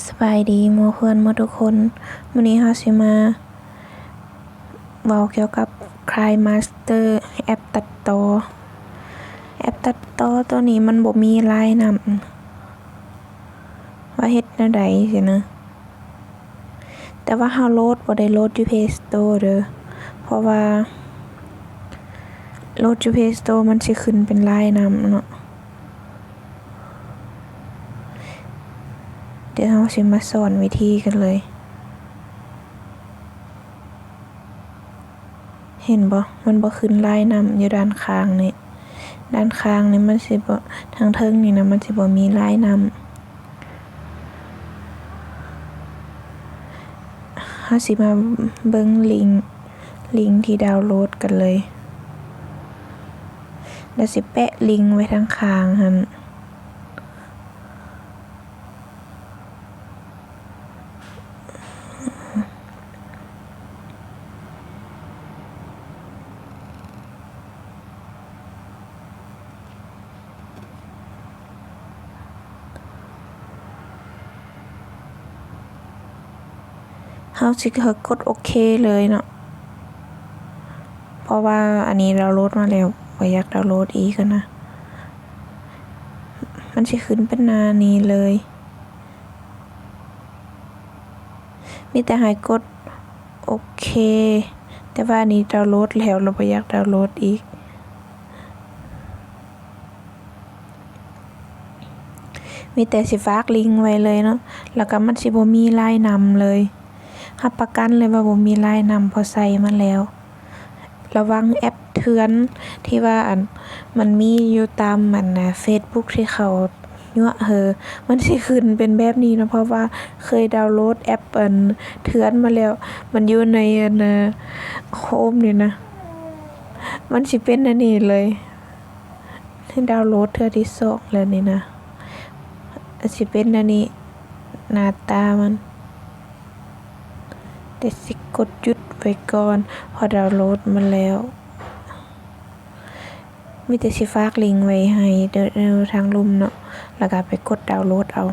ສະບາຍດີໝູ່ເພື່ອນໝົດທຸກຄົນ. ມື້ນີ້ເຮົາຊິມາເວົ້າກ່ຽວກັບ KineMaster ແອັບຕັດຕໍ່. ແອັບຕັດຕໍ່ໂຕນີ້ມັນບໍ່ມີລາຍນຳ ວ່າເຮັດແນວໃດຊີ້ນະ. ແຕ່ວ່າເຮົາໂຫຼດ ບໍ່ໄດ້ໂຫຼດຢູ່ Play Store ເດີ ເພາະວ່າໂຫຼດຢູ່ Play Store ມັນຊິຂຶ້ນເປັນລາຍນຳເນາະ. ດຽວເຮົາຊິມາສອນວິທີກັນເລີຍ. ເຫັນບໍ່? ມັນບໍ່ຂຶ້ນລາຍນຳຢູ່ດ້ານຂ້າງນີ້. ດ້ານຂ້າງນີ້ມັນຊິບໍ່, ທາງເທິງນີ້ນະ ມັນຊິບໍ່ມີລາຍນຳ. ເຮົາຊິມາເບິ່ງລິງ, ລິງທີ່ດາວໂຫຼດກັນເລີຍ. ແລ້ວຊິແປະລິງໄວ້ທາງຂ້າງຫັ້ນ. ເຮົາຊິກົດໂອເຄເລີຍເນາະ ເພາະວ່າອັນນີ້ດາວໂຫຼດມາແລ້ວ ບໍ່ຢາກດາວໂຫຼດອີກຫັ້ນນະ. ມັນຊິຂຶ້ນເປັນໜ້ານີ້ເລີຍ. ມີແຕ່ໃຫ້ກົດໂອເຄ ແຕ່ວ່າອັນນີ້ດາວໂຫຼດແລ້ວ ລະບໍ່ຢາກດາວໂຫຼດອີກ. ມີແຕ່ຊິຝາກລິງໄວ້ເລີຍເນາະ ລະກະມັນຊິບໍ່ມີລາຍນຳເລີຍ. ຮັບປະກັນເລີຍວ່າບໍ່ມີລາຍນຳ ເພາະໃສ່ມາແລ້ວ. ລະວັງແອັບເຖື່ອນທີ່ວ່າ ອັນ ມັນມີຢູ່ຕາມ ອັນ ເຟສບຸກທີ່ເຂົາຍົວະເຮີ ມັນຊິຂຶ້ນເປັນແບບນີ້ເນາະ ເພາະວ່າເຄີຍດາວໂຫຼດແອັບ ອັນ ເຖື່ອນມາແລ້ວ ມັນຢູ່ໃນ ອັນ ໂຄຣມນີ້ນະ ມັນຊິເປັນອັນນີ້ເລີຍ. ດາວໂຫຼດເທື່ອທີສອງແລ້ວນີ້ນະ ມັນຊິເປັນແນວນີ້ ໜ້າຕາມັນ. ແຕ່ຊິກົດຢຸດໄວ້ກ່ອນ ເພາະດາວໂຫຼດມາແລ້ວ. ມີແຕ່ຊິຝາກລິງໄວ້ໃຫ້ເດີ ທາງລຸ່ມເນາະ ລະກະໄປກົດດາວໂຫຼດເອົາ.